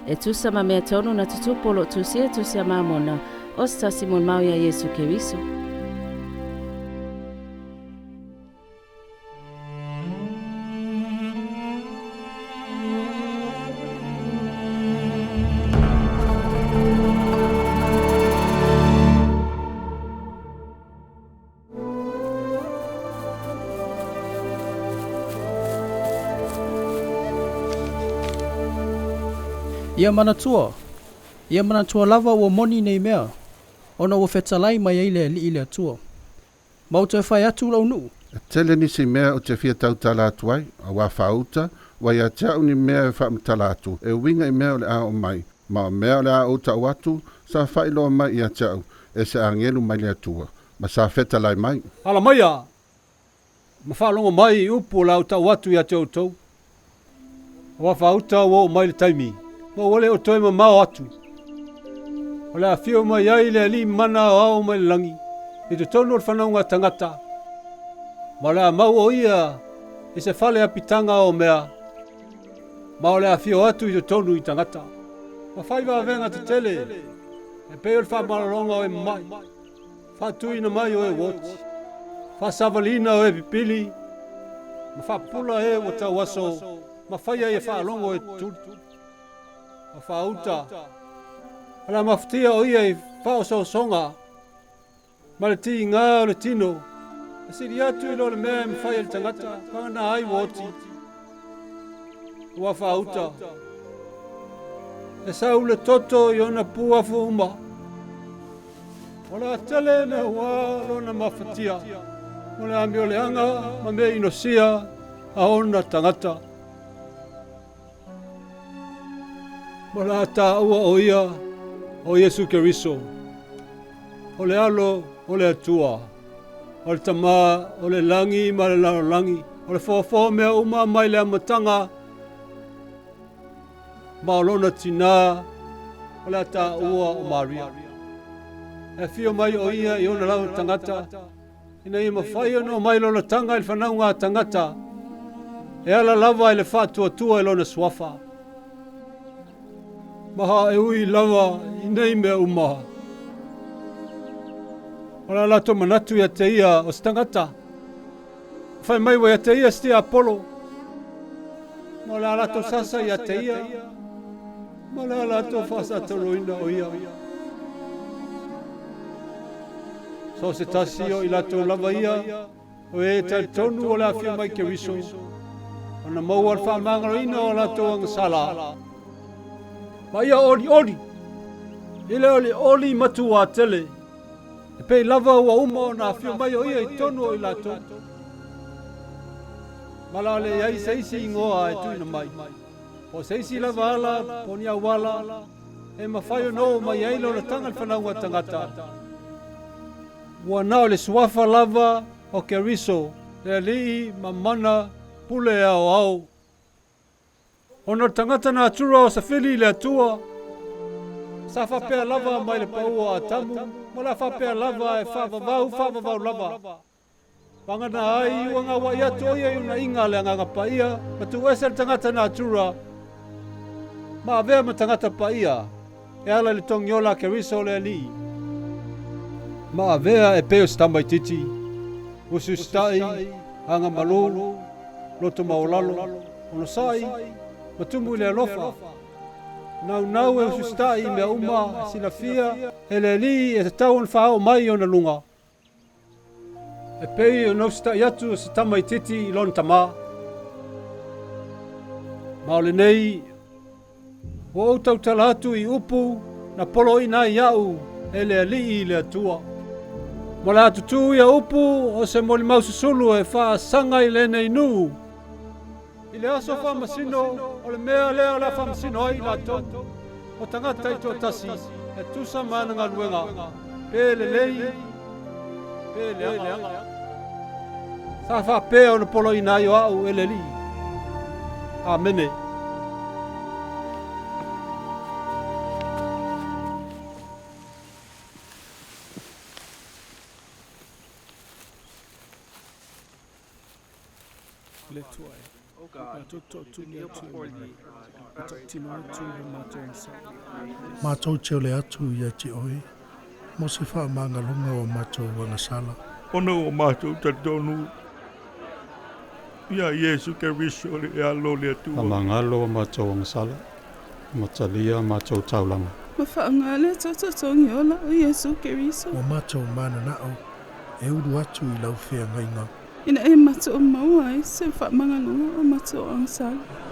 E tusa ma mea tonu na tutupu o lo o tusia e Tusi a Mamona, o se tasi molimau iā Iesu Keriso. Ia manatua, ia manatua lava ua moni nei mea, ona ua fetalai mai ai le Alii le Atua. Ma ua toe fai atu lou nuu. E tele nisi mea ou te fia tautala atu ai, auā faauta, ua ia te a'u ni mea e faamatala atu e uiga i mea o le a oo mai, ma o mea o le a ou ta'u atu, sa faailoa mai ia te a'u e se agelu mai le Atua, ma sa fetalai mai. Ala maia, ma faalogo mai i upu o le a ou ta'u atu ia te outou. Auā faauta ua oo mai le taimi, ma ua le o toe mamao atu. O le a afio mai ai le Alii Mana Aoao mai le lagi, i totonu o le fanauga tagata, ma o le a mau o ia i se fale apitaga o mea, ma o le a afio atu i totonu i tagata. Ma fai vavega tetele, e pei o le faamalologa o e mama'i, faatuina mai o e ua oti, faasavaliina o e pipili, ma faapupula e ua tauaso, ma faia ia faalogo e tutuli. Ma faauta, o le a mafatia o ia i faaosoosoga ma le tiga o le tino, e sili atu i lo le mea e mafai e le tagata vagana ai ua oti, ua faauta. E sau le toto i ona puafu uma. O le a tele le ua lona mafatia, o le amioleaga ma mea inosia a ona tagata. Ma o le a taua o ia o Iesu Keriso, o le Alo o le Atua, o le Tama o le lagi ma le lalolagi, o le foafoa mea uma mai le amataga, ma o lona tinā o le a taua o Maria. E afio mai o ia i ona lava tagata, ina ia mafai ona omai lona taga i le fanauga a tagata, e ala lava i le faatuatua i lona suafa. Ma e ui lava i nei mea uma, o le a latou manatu ia te ia o se tagata, fai mai ua ia te ia se tiapolo, ma o le a latou sasa ia te ia, ma o le a latou faasatoloina o ia. So o se tasi o i latou lava ia, o e talitonu o le afio mai Keriso, ona maua le faamagaloina o latou agasala. Ma ia olioli, i le olioli matuā tele, e pei lava ua uma ona afio mai o ia i totonu o i latou. Ma la le i ai se isi igoa e tuuina mai, po o se isi lava ala, po o ni auala, e mafai ona oo mai ai lona taga i le fanauga tagata. Ua na o le suafa lava o Keriso, le Alii ma mana pule aoao. Ona o le tagata natura o safili i le Atua, sa faapea lava mai le pau o Atamu, ma la faapea lava e faavavau faavavau lava. Vagana ai ua gauai atu o ia i unaiga a le Agaga Paia, ma tuuese le tagata natura, ma avea ma tagata paia, e ala i le togiola a Keriso le Alii. Ma avea e pei o se tamaititi, usiusitai, agamalu, loto maualalo, onosai, ma tumu i le alofa. Naunau e usiusitai i mea uma e silafia e le Alii e tatau ona faaoo mai i ona luga. E pei ona usitai atu se tamaititi i lona tamā. Ma o lenei, ua ou tautala atu i upu na poloina ai iaʻu e le Alii le Atua. Ma o le a tutū ia upu o se molimau susulu e faasaga i lenei nuu. I le aso faamasino, o le mea lea o le a faamasino ai i latou, o tagata taitoatasi e tusa ma ana galuega, pe lelei, pe leaga. Sa faapea ona poloaiina ai o a'u e le Alii. Amene. Tautino atu i le matou agasala. Matou te ole atu ia te oe, mo se faamagaloga o matou agasala. Ona ua matou talitonu ia Iesu Keriso le alo o le Atua. Faamagalo o matou agasala, ma talia matou taulaga. Ma faaaoga le tototogi ola o Iesu Keriso. Ua matou mananao e ulu atu i lau feagaiga. Ina e matou maua ai se faamagaloga o matou agasala.